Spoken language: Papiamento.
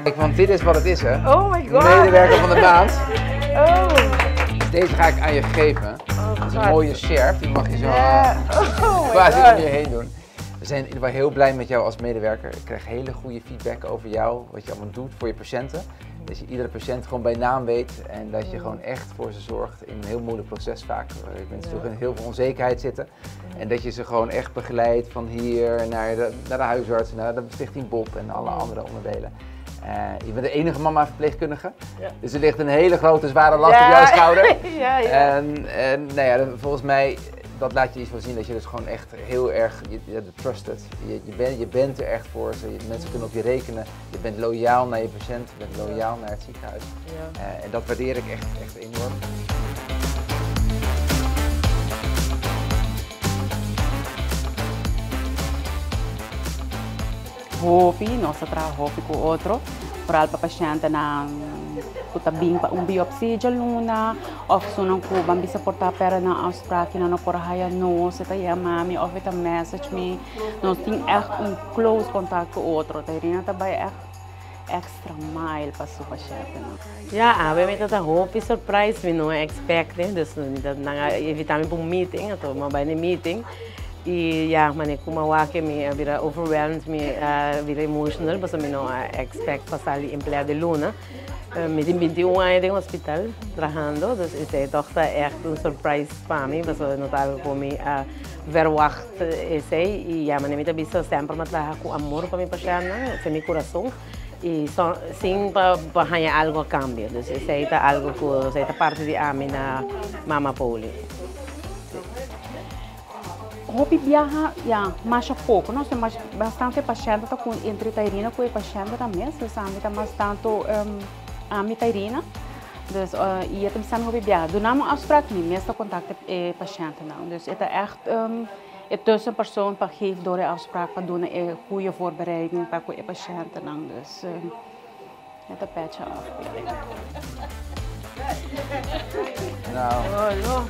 Kijk, want dit is wat het is, hè? Oh my god. Medewerker van de maand. Oh. Dus deze ga ik aan je geven. Oh, Dat is een God. mooie sjerp, die mag je zo Ja. Oh my quasi God. om je heen doen. We zijn in ieder geval heel blij met jou als medewerker. Ik krijg hele goede feedback over jou, wat je allemaal doet voor je patiënten. Dat je iedere patiënt gewoon bij naam weet en dat je gewoon echt voor ze zorgt in een heel moeilijk proces vaak. Waar mensen toch in heel veel onzekerheid zitten. En dat je ze gewoon echt begeleidt van hier naar de huisarts, naar de Stichting Bob en alle andere onderdelen. Je bent de enige mama verpleegkundige, dus er ligt een hele grote zware last op jouw schouder. Ja. En nou ja, volgens mij, dat laat je iets van zien dat je dus gewoon echt heel erg, je trusted, je bent er echt voor ze, mensen kunnen op je rekenen, je bent loyaal naar je patiënt, je bent loyaal naar het ziekenhuis. En dat waardeer ik echt, echt enorm. Hopi, nos ta traha hopi ku otro, vooral pa pashèntenan ku ta bin pa un biopsie djaluna òf esunnan ku ban bisa por ta pèrdè nan afspraak i nan no por haya nos, e ta yama mi òf e ta message mi. Nos tin ègt un close contact ku otro. Tairina ta bai ègt extra mile pa su pashèntenan. Ja, awe mi ta ta hopi surprise, mi no a expect, dus nan a invita mi pa un meeting, anto mi a bai na e meeting. Y ya, mane cu mi a wak mi a bira overwhelmed, mi a bira emotional, pasobra mi no a expect pa sali emplea di luna. Mi tin 21 aña den hospital trahando, dus esey toch ta echt un surprise pa mi, pasobra no ta algo cu mi a verwacht esey. Y ya, mane mi ta bisa semper mi a traha cu amor pa mi pashentnan, fe mi curason, y so, sin pa haña algo a cambio. Dus esey ta algo cu, esey ta parti di ami na Mama Poli. Hopi biaha ya masha poko nos tin bastante pashente ta ku entre Tairina ku e pashentenan mes dus ami ta mas tantu ami Tairina dus i e ta bisa mi hopi biaha duna mi un afspraak mi mes ta kontakta e pashentenan dus e ta ègt e tussenpersoon pa geef door e afspraak pa duna e goeie voorbereiding pa ku e pashentenan dus e ta pètje af. Nou.